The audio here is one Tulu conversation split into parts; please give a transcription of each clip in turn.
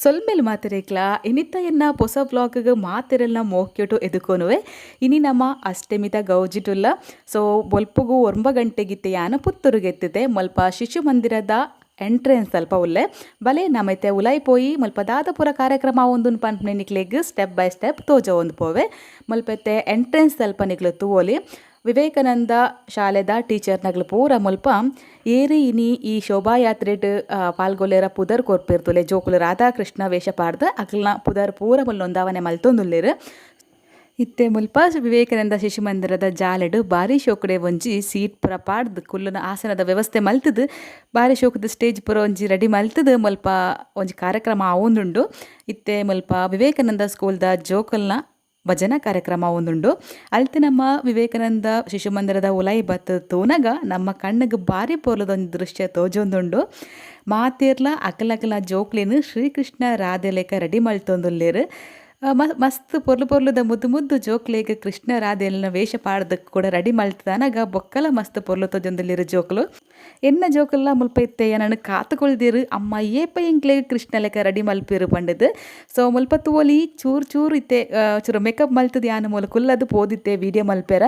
ಸೊಲ್ಮೆಲ್ ಮಾತೆರೆಗ್ಲ ಇನಿತ ಎನ್ನ ಪೊಸ ವ್ಲಾಗ್ ಮಾತೆರೆಲ್ನ ಮೋಕ್ಯೊಟು ಎದುಕೊನುವೆ. ಇನಿ ನಮ್ಮ ಅಷ್ಟಮಿದ ಗೌಜಿಟುಲ್ಲ. ಸೊ ಬೊಲ್ಪುಗು 9 ಗಂಟೆಗಿತ್ತೆ ಯಾನ ಪುತ್ತೂರುಗೆತ್ತಿದೆ. ಮುಲ್ಪ ಶಿಶು ಮಂದಿರದ ಎಂಟ್ರೆನ್ಸ್ ಸ್ವಲ್ಪ ಉಲ್ಲೆ ಬಲೆ ನಮೈತೆ ಉಲಾಯಿ ಪೋಯಿ ಮುಲ್ಪ ದಾದ ಪೂರ ಕಾರ್ಯಕ್ರಮ ಒಂದುನ್ ಪನ್ಪುನೆ ನಿಕ್ಲೆಗ್ ಸ್ಟೆಪ್ ಬೈ ಸ್ಟೆಪ್ ತೋಜವೊಂದು ಪೋವೆ. ಮುಲ್ಪತೆ ಎಂಟ್ರೆನ್ಸ್ ಸ್ವಲ್ಪ ನಿಕ್ಲು ತೂವೊಲಿ. ವಿವೇಕಾನಂದ ಶಾಲೆದ ಟೀಚರ್ನಗ್ಲು ಪೂರ ಮುಲ್ಪ ಏರಿ ಇನಿ ಈ ಶೋಭಾಯಾತ್ರೆಡ್ ಪಾಲ್ಗೊಲ್ಲೆರ ಪುದರ್ ಕೊರ್ಪಿರ್ತುಲೆ. ಜೋಕುಲು ರಾಧಾಕೃಷ್ಣ ವೇಷ ಪಾಡ್ದ್ ಅಕ್ಲ್ನ ಪುದರ್ ಪೂರ ಮುಲ್ ನೋಂದಾವಣೆ ಮಲ್ತೊಂದುಲ್ಲೆರ್. ಇತ್ತೆ ಮುಲ್ಪ ವಿವೇಕಾನಂದ ಶಿಶು ಮಂದಿರದ ಜಾಲೆಡ್ ಬಾರಿ ಶೋಕುಡೆ ಒಂಜಿ ಸೀಟ್ ಪೂರ ಪಾಡ್ದ್ ಕುಲ್ಲುನ ಆಸನದ ವ್ಯವಸ್ಥೆ ಮಲ್ತುದು ಬಾರಿ ಶೋಕುದ ಸ್ಟೇಜ್ ಪೂರ ಒಂಜಿ ರೆಡಿ ಮಲ್ತುದು ಮುಲ್ಪ ಒಂಜಿ ಕಾರ್ಯಕ್ರಮ ಆವೊಂದುಂಡು. ಇತ್ತೆ ಮುಲ್ಪ ವಿವೇಕಾನಂದ ಸ್ಕೂಲ್ದ ಜೋಕುಲ್ನ ಭಜನಾ ಕಾರ್ಯಕ್ರಮ ಒಂದುಂಡು. ಅಲ್ತ್ ನಮ್ಮ ವಿವೇಕಾನಂದ ಶಿಶು ಮಂದಿರದ ಉಲಾಯಿ ಬತ್ತ್ ತೂನಗ ನಮ್ಮ ಕಣ್ಣುಗ್ ಬಾರಿ ಪೊರ್ಲುದ ಒಂಜಿ ದೃಶ್ಯ ತೋಜೊಂದುಂಡು. ಮಾತೆರ್ಲ ಅಕಲಕಲ ಜೋಕ್ಲೆನ್ ಶ್ರೀಕೃಷ್ಣ ರಾಧೆ ಲೆಕ ರೆಡಿ ಮಲ್ತೊಂದುಲ್ಲೆರ್. ಮಸ್ತ್ ಪೊರ್ಲು ಪೊರ್ಲುದ ಮುದ್ದು ಮುದ್ದು ಜೋಕ್ಲೆಗ್ ಕೃಷ್ಣ ರಾಧೆಲ್ನ ವೇಷ ಪಾಡ್ದ್ ಕೂಡ ರೆಡಿ ಮಲ್ತದಾನಗ ಬೊಕ್ಕಲ ಮಸ್ತ್ ಪೊರ್ಲು ತೋಜೊಂದುಲ್ಲೆರ್ ಜೋಕುಲು. ಎನ್ನ ಜೋಕುಲ್ಲ ಮುಲ್ಪ ಇತ್ತೆ ಎನನ್ ಕಾತುಕೊಳ್ದೆರ್ ಅಮ್ಮ ಏಪ ಎಂಕ್ಲೆಗ್ ಕೃಷ್ಣ ಲೆಕ ರೆಡಿ ಮಲ್ಪೆರ್ ಪಂಡುದು. ಸೊ ಮುಲ್ಪ ತೂವೊಲಿ ಚೂರು ಚೂರು ಇತ್ತೆ ಚೂರು ಮೇಕಪ್ ಮಲ್ತುದು ಯಾನ್ ಮೂಲು ಕುಲ್ಲದು ಪೋದಿತ್ತೆ ವೀಡಿಯೋ ಮಲ್ಪೆರ.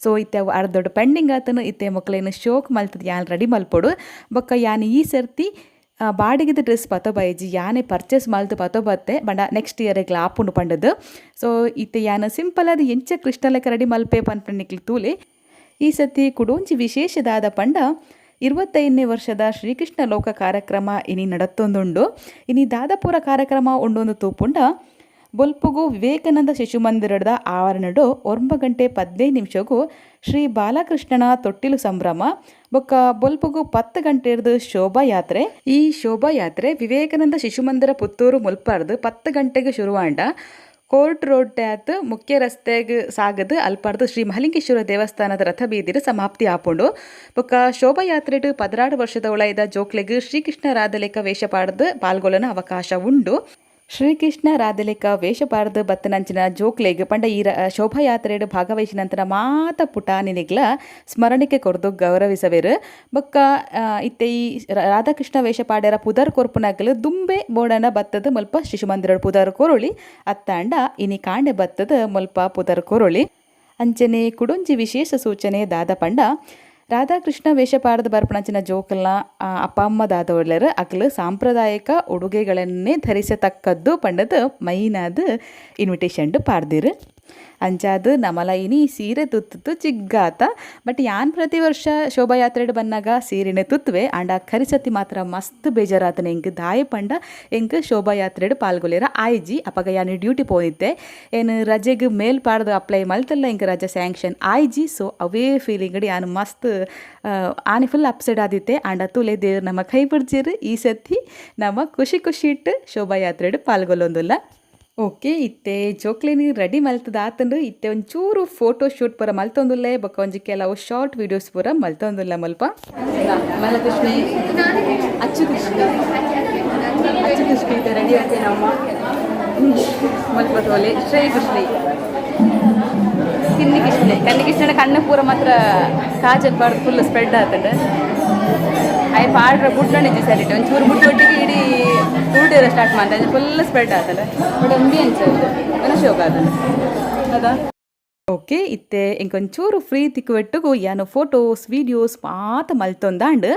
ಸೊ ಇತ್ತೆ ಅವು ಅರ್ಧೊಡು ಪೆಂಡಿಂಗ್ ಆತನ. ಇತ್ತೆ ಮೊಕ್ಲೆನ್ ಶೋಕ್ ಮಲ್ತುದು ಯಾನ್ ರೆಡಿ ಮಲ್ಪೊಡು. ಬೊಕ್ಕ ಯಾನ್ ಈ ಸರ್ತಿ ಬಾಡಿಗೆದ ಡ್ರೆಸ್ ಪತೊ ಬೈಜಿ ಯಾನೆ ಪರ್ಚೇಸ್ ಮಲ್ತು ಪತೊ ಬತ್ತೆ ಬಂಡ ನೆಕ್ಸ್ಟ್ ಇಯರ್ ಆಪುಂಡು ಪಂಡದು. ಸೊ ಇತ್ತೆ ಯಾನ್ ಸಿಂಪಲ್ ಆದ್ ಎಂಚ ಕೃಷ್ಣ ಲೆಕ ರೆಡಿ ಮಲ್ಪೆ ಪನ್ಪುನ ನಿಕ್ಲು ತೂಲೆ. ಈ ಸತಿ ಕುಡೊಂಜಿ ವಿಶೇಷದಾದ ಪಂಡ 25ನೇ ವರ್ಷದ ಶ್ರೀಕೃಷ್ಣ ಲೋಕ ಕಾರ್ಯಕ್ರಮ ಇನಿ ನಡತ್ತೊಂದುಂಡು. ಇನಿ ದಾದಪುರ ಕಾರ್ಯಕ್ರಮ ಉಂಡೊಂದು ತೂಪುಂಡ ಬೊಲ್ಪುಗು ವಿವೇಕಾನಂದ ಶಿಶು ಮಂದಿರದ ಆವರಣಡು 9:15 ಶ್ರೀ ಬಾಲಕೃಷ್ಣನ ತೊಟ್ಟಿಲು ಸಂಭ್ರಮ ಬೊಕ್ಕ ಬೊಲ್ಪುಗು 10 ಗಂಟೆರ್ದು ಶೋಭಾಯಾತ್ರೆ. ಈ ಶೋಭಾಯಾತ್ರೆ ವಿವೇಕಾನಂದ ಶಿಶು ಮಂದಿರ ಪುತ್ತೂರು ಮುಲ್ಪಾರ್ದು 10 ಗಂಟೆಗೆ ಶುರುವಾಂಡ ಕೋರ್ಟ್ ರೋಡ್ ಟ್ಯಾತ್ ಮುಖ್ಯ ರಸ್ತೆಗ್ ಸಾಗದು ಅಲ್ಪಾರ್ದು ಶ್ರೀ ಮಹಾಲಿಂಗೇಶ್ವರ ದೇವಸ್ಥಾನದ ರಥ ಬೀದಿರು ಸಮಾಪ್ತಿ ಆಪುಂಡು. ಬೊಕ್ಕ ಶೋಭಾಯಾತ್ರೆಡ್ 16 ವರ್ಷದ ಉಳೈದ ಜೋಕ್ಲೆಗ್ ಶ್ರೀಕೃಷ್ಣ ರಾಧಲೇಖ ವೇಷ ಪಾಡ್ದು ಪಾಲ್ಗೊಳ್ಳನ ಅವಕಾಶ ಉಂಡು. ಶ್ರೀಕೃಷ್ಣ ರಾಧಲೇಖ ವೇಷ ಪಾಡ್ದು ಬತ್ತನಂಚಿನ ಜೋಕ್ಲೆಗ್ ಪಂಡ ಈ ಶೋಭಾಯಾತ್ರೆಡ್ ಭಾಗವಹಿಸಿನಂತರ ಮಾತ ಪುಟಾಣಿನಿಗ್ಲ ಸ್ಮರಣಿಕೆ ಕೊರ್ದು ಗೌರವಿಸವೇರು. ಬೊಕ್ಕ ಇತ್ತೆ ಈ ರಾಧಾಕೃಷ್ಣ ವೇಷ ಪಾಡ್ಯರ ಪುದರ್ ಕೊರ್ಪುನಕಲು ದುಂಬೆ ಬೋಡನ ಬತ್ತದ ಮುಲ್ಪ ಶಿಶು ಮಂದಿರ ಪುದರ್ ಕೊರೊಳಿ ಅತ್ತಾಂಡ ಇನಿ ಕಾಂಡೆ ಬತ್ತದ ಮುಲ್ಪ ಪುದರ್ ಕೊರೊಳಿ. ಅಂಚನೆ ಕುಡೊಂಜಿ ವಿಶೇಷ ಸೂಚನೆ ದಾದ ಪಂಡ ರಾಧಾಕೃಷ್ಣ ವೇಷ ಪಾಡ್ದು ಬರ್ಪಣಂಚಿನ ಜೋಕಲ್ನ ಅಪ್ಪ ಅಮ್ಮ ದಾದವಳ್ಳರು ಅಕ್ಲು ಸಾಂಪ್ರದಾಯಿಕ ಉಡುಗೆಗಳನ್ನೇ ಧರಿಸತಕ್ಕದ್ದು ಪಂಡದು ಮೈನಾದ ಇನ್ವಿಟೇಷನ್ ಪಾಡ್ದಿರು. ಅಂಚಾದ್ ನಮಲ ಇನಿ ಸೀರೆ ತುತ್ತುತ್ತು ಚಿಗ್ಗಾತ. ಬಟ್ ಯಾನ್ ಪ್ರತಿ ವರ್ಷ ಶೋಭಾಯಾತ್ರೆಡ್ ಬನ್ನಾಗ ಸೀರೆನೆ ತುತ್ತುವೆ. ಆಂಡ ಕರಿಸತಿ ಮಾತ್ರ ಮಸ್ತ್ ಬೇಜಾರಾತನ ಎಂಕ್ ದಾಯ ಪಂಡ ಎಂಕ್ ಶೋಭಾಯಾತ್ರೆಡ್ ಪಾಲ್ಗೊಳ್ಳೆರ ಆಯ್ಜಿ. ಅಪಗ ಯಾನ್ ಡ್ಯೂಟಿ ಪೋದಿತ್ತೆ. ಏನ್ ರಜೆಗ್ ಮೇಲ್ ಪಾಡ್ದು ಅಪ್ಲೈ ಮಲ್ತಲ್ಲ ಎಂಕ್ ರಜೆ ಸ್ಯಾಂಕ್ಷನ್ ಆಯ್ಜಿ. ಸೊ ಅವೇ ಫೀಲಿಂಗ್ ಯಾನ್ ಮಸ್ತ್ ಆನೆ ಫುಲ್ ಅಪ್ಸೆಟ್ ಆದಿತ್ತೆ. ಆಂಡ ತೂಲೆ ದೇವ್ರು ನಮ್ಮ ಕೈ ಬಿಡ್ಜಿರು. ಈ ಸತಿ ನಮ್ಮ ಖುಷಿ ಖುಷಿ ಇಟ್ಟು ಶೋಭಾಯಾತ್ರೆಡ್ ಪಾಲ್ಗೊಳ್ಳೊಂದುಲ್ಲ. ಓಕೆ, ಇತ್ತೆ ಜೋಕ್ಲೆನ್ ರೆಡಿ ಮಲ್ತದ ಆತಂಡು. ಇತ್ತೆ ಒಂಚೂರು ಫೋಟೋ ಶೂಟ್ ಪೂರ ಮಲ್ತೊಂದುಲ್ಲೆ. ಬೊಕ್ಕ ಒಂಜಿ ಕೆಲವು ಶಾರ್ಟ್ ವೀಡಿಯೋಸ್ ಪೂರ ಮಲ್ತೊಂದುಲ್ಲ ಮುಲ್ಪ. ಮಲಕೃಷ್ಣ ಅಚ್ಚು ಕೃಷ್ಣ ಅಚ್ಚು ಕೃಷ್ಣ ಇತ್ತೆ ರೆಡಿ ಆತೆ ನಮ್ಮ ಮುಲ್ಪ ತೋಲೆ. ಶ್ರೀ ಕೃಷ್ಣ ಕಿನ್ನಿ ಕೃಷ್ಣ ಕನ್ನಿ ಕೃಷ್ಣನ ಕಣ್ಣು ಪೂರ ಮಾತ್ರ ಕಾಜಲ್ ಪಾಡ್ದು ಫುಲ್ ಸ್ಪ್ರೆಡ್ ಆತಂಡು. ಆಯ್ ಪಾಡ್ರ ಬುಡ್ಲಣಿಜಿ ಸರಿ ಒಂಚೂರು ಬುಟ್ಟು ಒಟ್ಟಿಗೆ ಇಡೀ ಊಟ ಸ್ಟಾರ್ಟ್ ಮಾಡ್ತಾ ಫುಲ್ ಸ್ಪ್ರೆಡ್ ಆತಂಡ. ಬಟ್ ಒಂಬಿ ಅಂಚ ಶೋಕ ಆತಂಡ ಅದ. ಓಕೆ, ಇತ್ತೆ ಎಂಕೊಂಚೂರು ಫ್ರೀ ತಿಕ್ಕುವೆಟ್ಟುಗು ಯಾನು ಫೋಟೋಸ್ ವೀಡಿಯೋಸ್ ಮಾತ ಮಲ್ತೊಂದಾಂಡ್.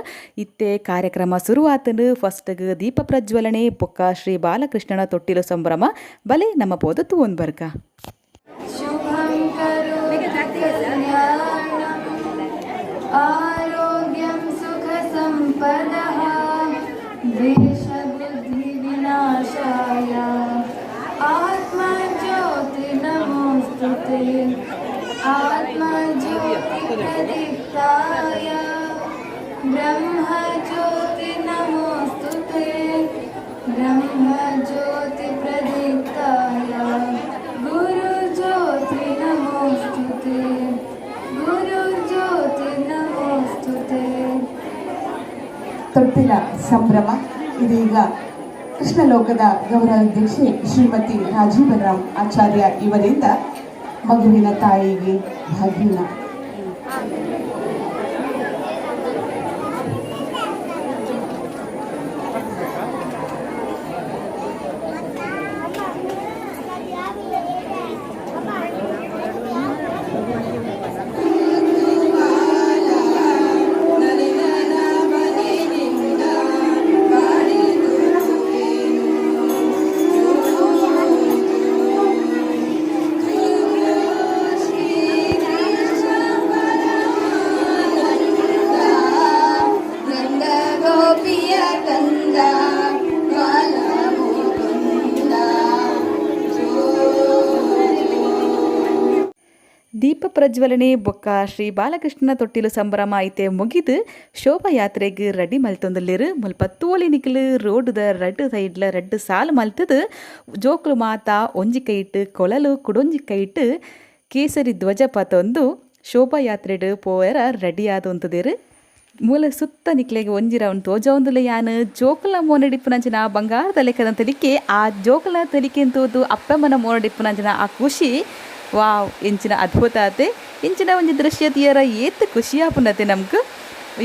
ಇತ್ತೆ ಕಾರ್ಯಕ್ರಮ ಶುರುವಾತಂಡು. ಫಸ್ಟ್ಗ್ ದೀಪ ಪ್ರಜ್ವಲನೆ ಬೊಕ್ಕ ಶ್ರೀ ಬಾಲಕೃಷ್ಣನ ತೊಟ್ಟಿಲು ಸಂಭ್ರಮ. ಬಲೆ ನಮ್ಮ ಪೋದು ತೂವೊಂದು ಬರ್ಕ. शुभं करोति कल्याणम् आरोग्यं सुखसम्पदः द्वेषबुद्धिविनाशाय आत्मज्योतिर्नमोऽस्तु ते। आत्मज्योतिप्रदीप्ताय ब्रह्मज्योतिर्नमोऽस्तु ते। ब्रह्मज्योतिप्रदीप्ताय गुरुज्योतिर्नमोऽस्तु ते। गुरुज्योतिर्नमोऽस्तु ते। ತೊಟ್ಟಿಲ ಸಂಭ್ರಮ ಇದೀಗ ಕೃಷ್ಣಲೋಕದ ಗೌರವಾಧ್ಯಕ್ಷೆ ಶ್ರೀಮತಿ ರಾಜೀವರಾಮ್ ಆಚಾರ್ಯ ಇವರಿಂದ ಮಗುವಿನ ತಾಯಿಗೆ ಭಾಗ್ಯನ. ಪ್ರಜ್ವಲನೆ ಬೊಕ್ಕ ಶ್ರೀ ಬಾಲಕೃಷ್ಣನ ತೊಟ್ಟಿಲು ಸಂಭ್ರಮ ಐತೆ ಮುಗಿದು ಶೋಭಾಯಾತ್ರೆಗ್ ರೆಡಿ ಮಲ್ತೊಂದುಲ್ಲೆರ್. ಮುಲ್ಪ ತೋಲಿ ನಿಕ್ಲು ರೋಡುದ ರಡ್ಡ್ ಸೈಡ್ಲ ರಡ್ಡ್ ಸಾಲು ಮಲ್ತುದು ಜೋಕುಲು ಮಾತ ಒಂಜಿ ಕೈಟ್ ಕೊಳಲು ಕುಡೊಂಜಿ ಕೈಟ್ ಕೇಸರಿ ಧ್ವಜ ಪತೊಂದು ಶೋಭಾಯಾತ್ರೆಡ್ ಪೋಯೆರ ರೆಡಿ ಆದ್. ಮೂಲ ಸುತ್ತ ನಿಕ್ಲೆಗ್ ಒಂಜಿ ರೌಂಡ್ ತೋಜಾವೊಂದುಲ್ಲೆ ಯಾನ್. ಜೋಕುಲ್ನ ಮೋನೆಡ್ ಇಪ್ಪುನಂಚಿನ ಬಂಗಾರದ ಲೆಕ್ಕದ ತೆಲಿಕೆ, ಆ ಜೋಕುಲ್ನ ತೆಲಿಕೆನ್ ತೂದು ಅಪ್ಪೆಮ್ಮನ ಮೋನೆಡ್ ಇಪ್ಪುನಂಚಿನ ಆ ಖುಷಿ, ವಾವ್, ಎಂಚಿನ ಅದ್ಭುತ ಆತೆ! ಇಂಚಿನ ಒಂಜಿ ದೃಶ್ಯ ತೂಯರ ಏತ್ ಖುಷಿ ಆಪುಂಡತೆ ನಮ್ಕ್.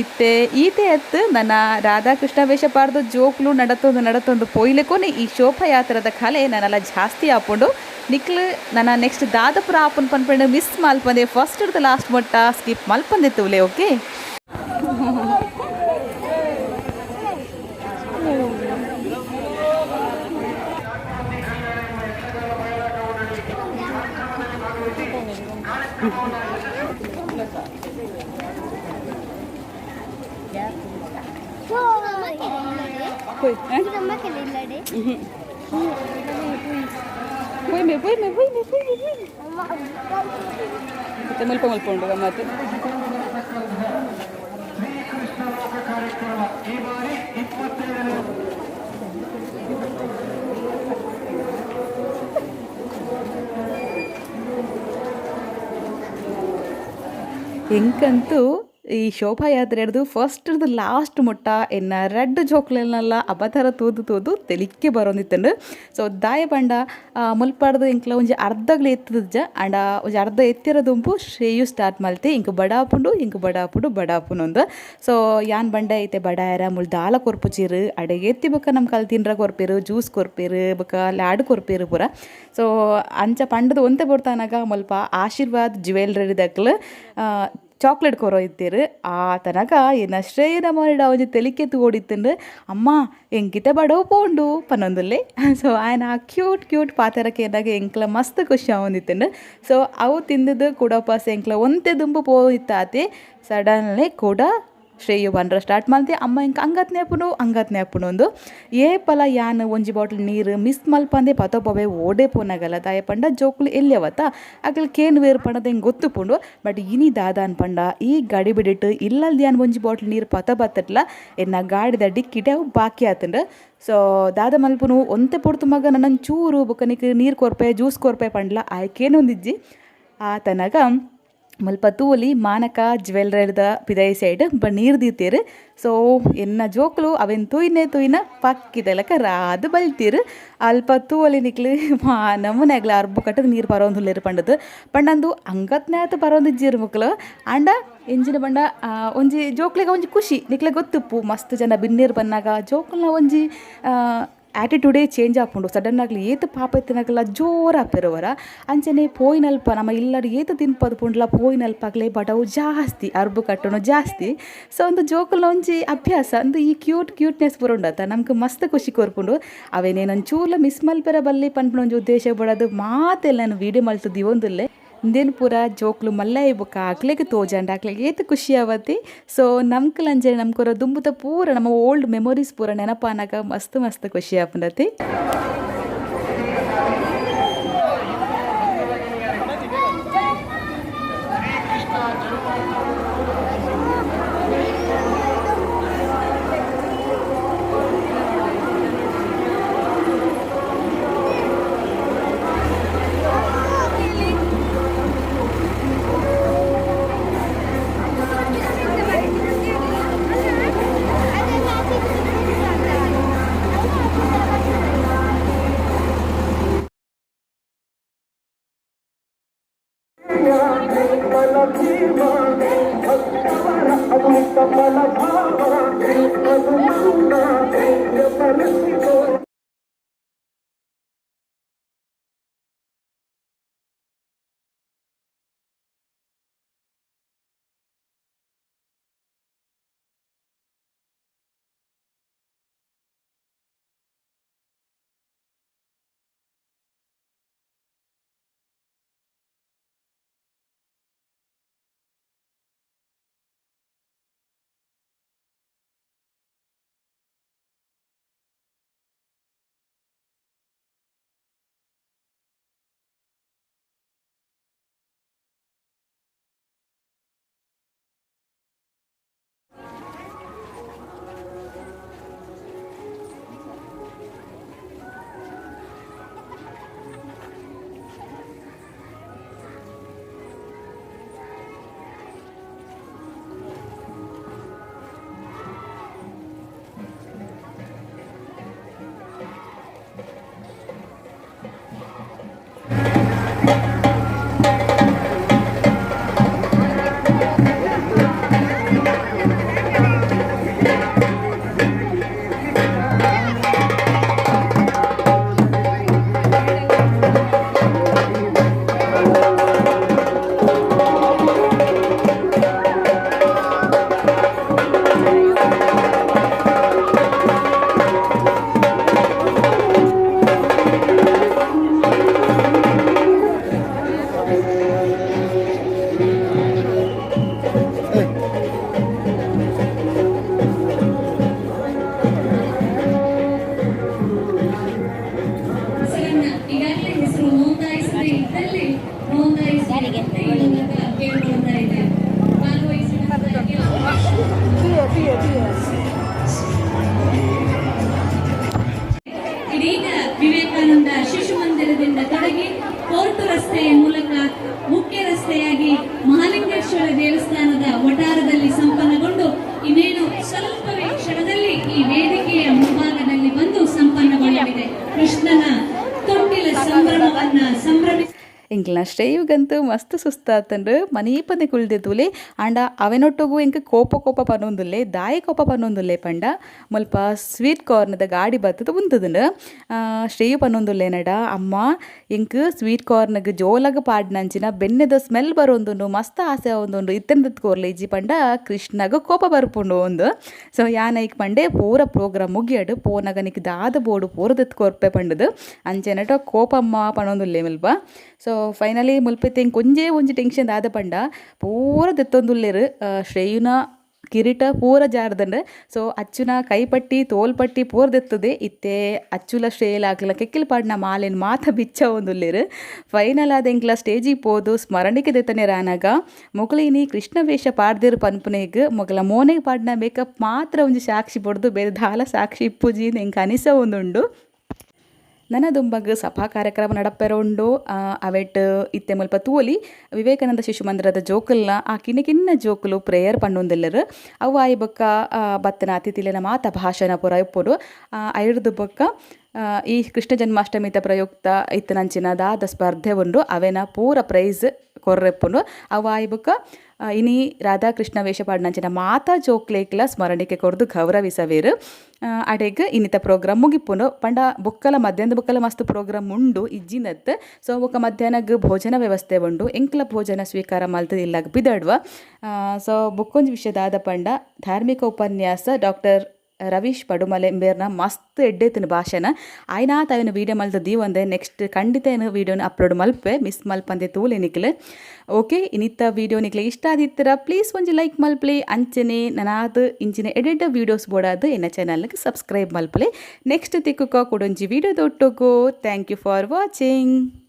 ಇತ್ತೆ ಈತೆ ಅತ್, ನನ ರಾಧಾಕೃಷ್ಣ ವೇಷ ಪಾಡ್ದ್ ಜೋಕುಲು ನಡತೊಂದು ನಡತೊಂದು ಪೋಯಿಲೆಕೊನೆ ಈ ಶೋಭಾಯಾತ್ರೆದ ಕಲೆ ನನಲ ಜಾಸ್ತಿ ಆಪುಂಡು. ನಿಕ್ಲು ನನ ನೆಕ್ಸ್ಟ್ ದಾದ ಪೂರ ಆಪುಂಡು ಪನ್ಪುಂಡು ಮಿಸ್ ಮಲ್ಪಂದೆ ಫಸ್ಟ್ ಲಾಸ್ಟ್ ಮುಟ್ಟ ಸ್ಕಿಪ್ ಮಲ್ಪಂದೆ ತೂಲೆ, ಓಕೆ. ಪೋಯ್ಮೆ ಪೋಯ್ಮೆ ಪೋಯ್ಮೆ ಪೋಯ್ಮೆ ಪೋಯ್ಮೆ. ಮತ್ತೆ ಮುಲ್ಪ ಮುಲ್ಪ ಉಂಡು ಗಮ್ಮತ್ತು. ಶ್ರೀಕೃಷ್ಣ ಲೋಕ ಕಾರ್ಯಕ್ರಮ ಈ ಬಾರಿ 27ನೇ. ಎಂಕಂತೂ ಈ ಶೋಭಾಯಾತ್ರೆ ಹಿಡ್ದು ಫಸ್ಟ್ ಹಿಡ್ದು ಲಾಸ್ಟ್ ಮುಟ್ಟ ಎನ್ನ ರಡ್ಡ್ ಜೋಕ್ಲೆನೆಲ್ಲ ಅಬತರ ತೂದು ತೂದು ತೆಲಿಕ್ಕೆ ಬರೊಂದಿತ್ತುಂಡು. ಸೊ ದಾಯೆ ಪಂಡ ಮುಲ್ಪಡ್ದು ಎಂಕ್ಲ ಒಂಜಿ ಅರ್ಧಗ್ಲ ಎತ್ತುದಿಜ್ಜ. ಆಂಡ ಒಂಜಿ ಅರ್ಧ ಎತ್ತಿರ ದುಂಬು ಶ್ರೇಯು ಸ್ಟಾರ್ಟ್ ಮಲ್ತೆ, ಎಂಕ್ ಬಡಾಪುಂಡು, ಎಂಕ್ ಬಡಾಪುಂಡು, ಬಡಾಪುಂಡು. ಸೊ ಯಾನ್ ಬಂಡೆ ಇತ್ತೆ ಬಡಾಯರ ಮುಲ್ ದಾಲ ಕೊರ್ಪುಜೆರ್, ಅಡೆಗೆ ಎತ್ತಿ ಬೊಕ್ಕ ನಮ್ಕ್ ಅಲ್ ತಿನ್ರ ಕೊರ್ಪೆರ್, ಜ್ಯೂಸ್ ಕೊರ್ಪೆರ್, ಬೊಕ್ಕ ಲಾಡು ಕೊರ್ಪೆರ್ ಪೂರ. ಸೊ ಅಂಚ ಪಂಡದ ಒಂತೆ ಪೊರ್ತುನಾಗ ಮುಲ್ಪ ಆಶೀರ್ವಾದ್ ಜ್ಯುವೆಲ್ರಿ ದಕ್ಲು ಚಾಕ್ಲೇಟ್ ಕೊರೋ ಇತ್ತೆರ್. ಆತನಗ ಎನ್ನ ಶ್ರೇಯನ ಮೋನೆಡ್ ಒಂಜಿ ತೆಲಿಕೆ ತೂವೊಡಿತ್ತುಂಡು. ಅಮ್ಮ, ಎಂಕಿತ ಬಡವು ಪೋಂಡು ಪನೊಂದುಲ್ಲೆ. ಸೊ ಆಯನ ಆ ಕ್ಯೂಟ್ ಕ್ಯೂಟ್ ಪಾತೆರ ಕೇನ್ನಗ ಎಂಕ್ಲ ಮಸ್ತ್ ಖುಷಿ ಆವೊಂದಿತ್ತುಂಡು. ಸೊ ಅವು ತಿಂದುದು ಕುಡಪಾಸ್ ಎಂಕ್ಲ ಒಂತೆ ದುಂಬು ಪೋಯಿತ್ತಾತೆ, ಸಡನ್ಲಿ ಕುಡ ಶ್ರೇಯು ಪಂಡ್ರ ಸ್ಟಾರ್ಟ್ ಮಲ್ತೆ, ಅಮ್ಮ, ಎಂಕ್ ಅಂಗತ್ನೆ ಆಪುಂಡು, ಅಂಗತ್ನೆ ಆಪುಂಡು ಅಂದು. ಏಪಲ ಯಾನ್ ಒಂಜಿ ಬಾಟಲ್ ನೀರು ಮಿಸ್ ಮಲ್ಪಂದೆ ಪತೊಪವೆ ಓಡೆ ಪೋನಗಲ. ದಾಯೆ ಪಂಡ ಜೋಕುಲು ಎಲ್ಯವತ್ತ, ಅಕಲ್ ಕೇನುವೆರ್ ಪಂಡದ ಎಂಕ್ ಗೊತ್ತುಪುಂಡು. ಬಟ್ ಇನಿ ದಾದಾನ್ ಪಂಡ ಈ ಗಡಿ ಬಿಡಿಟ್ ಇಲ್ಲಲ್ದ ಯಾನ್ ಒಂಜಿ ಬಾಟಲ್ ನೀರು ಪತ ಬತ್ತಟ್ಲ ಎನ್ನ ಗಾಡಿದ ಡಿಕ್ಕಿಟೆ ಅವು ಬಾಕಿ ಆತುಂಡು. ಸೊ ದಾದ ಮಲ್ಪುನು? ಒಂತೆ ಪೊರ್ತು ಮಗ ನನ್ನನ್ ಚೂರು ಬೊಕ್ಕ ನಿಕ್ ನೀರು ಕೊರ್ಪೆ, ಜ್ಯೂಸ್ ಕೊರ್ಪೆ ಪಂಡ್ಲ ಆಯ್ ಕೇನೊಂದಿಜ್ಜಿ. ಆತನಗ ಮುಲ್ಪ ತೂವೊಲಿ, ಮಾನಕ ಜ್ಯುವೆಲ್ರಿದ ಪಿದಯಿ ಸೈಡ್ ನೀರು ದೀತೆರ್. ಸೊ ಎನ್ನ ಜೋಕುಲು ಅವೆನ್ ತೂಯಿನೆ ತೂಯಿನ ಪಕ್ಕಿದ ಲೆಕ ರಾದ್ ಬಲ್ತೀರ್. ಅಲ್ಪ ತೂವೊಲಿ ನಿಕ್ಲು, ನಮೂನೆ ಅಗ್ಲ ಅರ್ಬು ಕಟ್ಟದ್ ನೀರು ಪರೊಂದುಲ್ಲೆರ್ ಪಂಡುದು. ಪಂಡ ಅಂದು ಅಂಗತ್ನಾತ್ ಪರೊಂದಿಜ್ಜೆರ್ ಮೊಕುಲು. ಆಂಡ ಎಂಚಿನ ಪಂಡ ಒಂಜಿ ಜೋಕ್ಲೆಗ್ ಒಂಜಿ ಖುಷಿ. ನಿಕ್ಲೆಗ್ ಗೊತ್ತುಪ್ಪು, ಮಸ್ತ್ ಜನ ಬಿನ್ನೆರ್ ಬನ್ನಗ ಜೋಕುಲ್ನ ಒಂಜಿ ಆಟಿಟ್ಯೂಡೇ ಚೇಂಜ್ ಆಪುಂಡು. ಸಡನ್ ಆಗ್ಲಿ ಏತ್ ಪಾಪ ಇತ್ತಿನಕಲ್ಲ ಜೋರು ಆಪೆರ್ ಒರ. ಅಂಚನೆ ಪೋಯಿನಲ್ಪ ನಮ ಇಲ್ಲಡ್ ಏತ್ ತಿನ್ಪದು ಪುಂಡಲ ಪೋಯಿನಲ್ಪ ಅಕ್ಲೆ ಬಡವು ಜಾಸ್ತಿ, ಅರ್ಬು ಕಟ್ಟುನು ಜಾಸ್ತಿ. ಸೊ ಒಂದು ಜೋಕುಲ್ನ ಒಂಜಿ ಅಭ್ಯಾಸ ಅಂದು ಈ ಕ್ಯೂಟ್ ಕ್ಯೂಟ್ನೆಸ್ ಪೂರ ಉಂಡತ್ತ, ನಮ್ಕ್ ಮಸ್ತ್ ಖುಷಿ ಕೊರ್ಪುಂಡು. ಅವೆನೇನ್ ಒಂಚೂರ್ಲ ಮಿಸ್ ಮಲ್ಪೆರೆ ಬಲ್ಲಿ ಪನ್ಪುನ ಒಂಜಿ ಉದ್ದೇಶ ಬೋಡಾದ್ ಮಾತೆಲ್ಲ ನಾನು ವೀಡಿಯೋ ಮಲ್ತ್ ದೀವೊಂದುಲ್ಲೆ. ಇಂದೆನ್ ಪೂರ ಜೋಕುಲು ಮಲ್ಲ ಬೊಕ್ಕ ಅಕ್ಲೆಗ್ ತೋಜಂಡ ಅಕ್ಲೆಗ್ ಏತ್ ಖುಷಿ ಆವತಿ. ಸೊ ನಮ್ಕುಲ ಅಂಚನೆ ನಮ್ಕೊರ ದುಂಬುದ ಪೂರ ನಮ್ಮ ಓಲ್ಡ್ ಮೆಮೊರೀಸ್ ಪೂರ ನೆನಪಾನಗ ಮಸ್ತ್ ಮಸ್ತ್ ಖುಷಿ ಆಪುಂಡತೆ. ಹೆಸರನ್ನ ಈಗಾಗಲೇ ಹೆಸರು ನೋಂದಾಯಿಸದೇ ಇದ್ದಲ್ಲಿ ನೋಂದಾಯಿಸಿ ಅಂತ ಈ ಮೂಲಕ ಕೇಳಿಕೊಳ್ತಾ ಇದ್ದೇವೆ. ಭಾಗವಹಿಸಿದಂತ ಇದೀಗ ವಿವೇಕಾನಂದ ಶಿಶು ಮಂದಿರದಿಂದ ತೊಡಗಿ ಕೋರ್ಟು ರಸ್ತೆಯ ಮೂಲಕ ಮುಖ್ಯ ರಸ್ತೆಯಾಗಿ ಮಹಾಲಿಂಗೇಶ್ವರ ದೇವಸ್ಥಾನದ ವಠಾರದಲ್ಲಿ ಸಂಪನ್ನಗೊಂಡು ಇನ್ನೇನು ಸ್ವಲ್ಪವೇ ಕ್ಷಣದಲ್ಲಿ ಈ ವೇದಿಕೆಯ ಮುಂಭಾಗದಲ್ಲಿ ಬಂದು ಸಂಪನ್ನಗೊಳ್ಳಲಿದೆ. ಕೃಷ್ಣನ ತೊಟ್ಟಿಲ ಸಂಭ್ರಮವನ್ನ ಸಂಭ್ರಮಿಸಿ ಎಂಕ್ಲ್ನ ಶ್ರೇಯುಗಂತೂ ಮಸ್ತ್ ಸುಸ್ತಾತಂಡು ಮನೀಪದೆ ಕುಲ್ದೆತೂಲೆ. ಆಂಡ ಅವೆನೊಟ್ಟುಗು ಎಂಕ್ ಕೋಪ ಕೋಪ ಪನೊಂದುಲ್ಲೆ. ದಾಯೆ ಕೋಪ ಪನೊಂದುಲ್ಲೆ ಪಂಡ, ಮುಲ್ಪ ಸ್ವೀಟ್ ಕಾರ್ನ್ದ ಗಾಡಿ ಬತ್ತದ ಉಂತುದುಂಡು. ಶ್ರೇಯು ಪನೊಂದುಲ್ಲೆ ನಡ, ಅಮ್ಮ, ಎಂಕ್ ಸ್ವೀಟ್ ಕಾರ್ನ್ಗ್ ಜೋಲಾಗ್ ಪಾಡ್ನಂಚಿನ ಬೆನ್ನೆದ ಸ್ಮೆಲ್ ಬರೊಂದುಂಡು, ಮಸ್ತ್ ಆಸೆ ಆವೊಂದುಂಡು, ಇತ್ತೆಂದತ್ ಕೋರ್ಲೆ ಇಜ್ಜಿ ಪಂಡ ಕೃಷ್ಣಗ್ ಕೋಪ ಬರ್ಪುಂಡು ಒಂದು. ಸೊ ಯಾನ್ ಐಕ್ ಪಂಡೆ, ಪೂರ ಪ್ರೋಗ್ರಾಮ್ ಮುಗಿಯಡು ಪೋನಗ ನಿಕ್ ದಾದ ಬೋಡು ಪೂರ ದೆತ್ತ್ ಕೊರ್ಪೆ ಪಂಡುದು. ಅಂಚೆನಟ ಕೋಪಮ್ಮ ಪನೊಂದುಲ್ಲೆ ಮುಲ್ಪ. ಸೊ ಫೈನಲಿ ಮುಲ್ಪ ಎಂಕ್ ಒಂಜೇ ಒಂಜಿ ಟೆನ್ಷನ್ ದಾದ ಪಂಡ, ಪೂರ ದೆತ್ತೊಂದುಲ್ಲೆರ್, ಶ್ರೇಯುನ ಕಿರೀಟ ಪೂರ ಜಾರ್ದಂಡ್. ಸೊ ಅಚ್ಚುನ ಕೈಪಟ್ಟಿ ತೋಲ್ಪಟ್ಟಿ ಪೂರ ದೆತ್ತದೆ. ಇತ್ತೆ ಅಚ್ಚುಲ ಶ್ರೇಯಲ ಅಕ್ಲ ಕೆಕ್ಕಿಲ್ ಪಾಡ್ನ ಮಾಲೆನ್ ಮಾತ ಬಿಚ್ಚವೊಂದುಲ್ಲೆರ್. ಫೈನಲ್ ಆದ್ ಎಂಕ್ಲ ಸ್ಟೇಜಿಗೆ ಪೋದು ಸ್ಮರಣಿಕೆ ದೆತ್ತನೆರ್ ಆನಗ, ಮೊಕುಲು ಇನಿ ಕೃಷ್ಣ ವೇಷ ಪಾಡ್ದೆರ್ ಪನ್ಪುನೆಗ್ ಮೊಗಲ ಮೋನೆಗ್ ಪಾಡ್ನ ಮೇಕಪ್ ಮಾತ್ರ ಒಂಜಿ ಸಾಕ್ಷಿ ಬೊಡ್ದು, ಬೇರೆ ದಾಲ ಸಾಕ್ಷಿ ಇಪ್ಪುಜಿ ಎಂಕ್ ಅನಿಸವೊಂದುಂಡು. ನನ ದುಂಬಗ್ ಸಭಾ ಕಾರ್ಯಕ್ರಮ ನಡಪೆರ ಉಂಡು. ಅವೆಟ್ ಇತ್ತೆ ಮುಲ್ಪ ತೂವೊಲಿ, ವಿವೇಕಾನಂದ ಶಿಶು ಮಂದಿರದ ಜೋಕುಲ್ನ ಆ ಕಿನ್ನ ಕಿನ್ನ ಜೋಕುಲು ಪ್ರೇಯರ್ ಪಂಡೊಂದುಲ್ಲೆರ್. ಅವು ಆಯಿ ಬೊಕ್ಕ ಬತ್ತಿನ ಅತಿಥಿಲೆನ ಮಾತ ಭಾಷಣ ಪೂರ ಇಪ್ಪುಂಡು. ಐರ್ದ್ ಬೊಕ್ಕ ಈ ಕೃಷ್ಣ ಜನ್ಮಾಷ್ಟಮಿತ ಪ್ರಯುಕ್ತ ಇತ್ತಿನಂಚಿನ ದಾದ ಸ್ಪರ್ಧೆ ಉಂಡು, ಅವೆನ ಪೂರ ಪ್ರೈಸ್ ಕೊರ್ರೆಪ್ಪುಂಡು. ಅವು ಆಯಿ ಬೊಕ್ಕ ಇನಿ ರಾಧಾಕೃಷ್ಣ ವೇಷ ಪಾಡ್ನಂಚಿನ ಮಾತಾ ಜೋಕ್ಲೆಗ್ಲ ಸ್ಮರಣಿಕೆ ಕೊರ್ದು ಗೌರವಿಸವೇರು. ಅಡೆಗ್ ಇನ್ನಿತ ಪ್ರೋಗ್ರಾಮ್ ಮುಗಿಪುಂಡು. ಪಂಡ ಬೊಕ್ಕಲ ಮಧ್ಯಾಹ್ನದ ಬೊಕ್ಕಲ ಮಸ್ತ್ ಪ್ರೋಗ್ರಾಮ್ ಉಂಡು ಇಜ್ಜಿನತ್. ಸೊ ಬೊಕ್ಕ ಮಧ್ಯಾಹ್ನಗ್ ಭೋಜನ ವ್ಯವಸ್ಥೆ ಉಂಡು. ಎಂಕ್ಲ ಭೋಜನ ಸ್ವೀಕಾರ ಮಲ್ತುದು ಇಲ್ಲಗ್ ಪಿದಡ್ವ. ಸೊ ಬೊಕ್ಕೊಂಜಿ ವಿಷಯ ದಾದ ಪಂಡ, ಧಾರ್ಮಿಕ ಉಪನ್ಯಾಸ ಡಾಕ್ಟರ್ ರವೀಶ್ ಪಡುಮಲೆ ಮೇರ್ನ ಮಸ್ತ್ ಎಡ್ಡೆತ್ತಿನ ಭಾಷಣ. ಆಯ್ನಾತ್ ಅವೆನ್ ವೀಡಿಯೋ ಮಲ್ತ್ ದೀವೊಂದೆ. ನೆಕ್ಸ್ಟ್ ಖಂಡಿತ ಏನು ವೀಡಿಯೋನ ಅಪ್ಲೋಡ್ ಮಲ್ಪೆ, ಮಿಸ್ ಮಲ್ಪಂದೆ ತೂಲೆ ನಿಕ್ಲೆ. ಓಕೆ, ಇನ್ನಿತ್ತ ವೀಡಿಯೋ ನಿಕ್ಲೆ ಇಷ್ಟ ಆದಿತ್ತರ ಪ್ಲೀಸ್ ಒಂಜಿ ಲೈಕ್ ಮಲ್ಪಲೆ. ಅಂಚನೆ ನನಾದ್ ಇಂಚಿನ ಎಡೆಡ್ ವೀಡಿಯೋಸ್ ಬೋಡಾದ್ ಎನ್ನ ಚಾನಲ್ಗೆ ಸಬ್ಸ್ಕ್ರೈಬ್ ಮಲ್ಪಲೆ. ನೆಕ್ಸ್ಟ್ ತಿಕ್ಕುಕ ಕುಡೊಂಜಿ video ದೊಟ್ಟುಗು. Thank you for watching.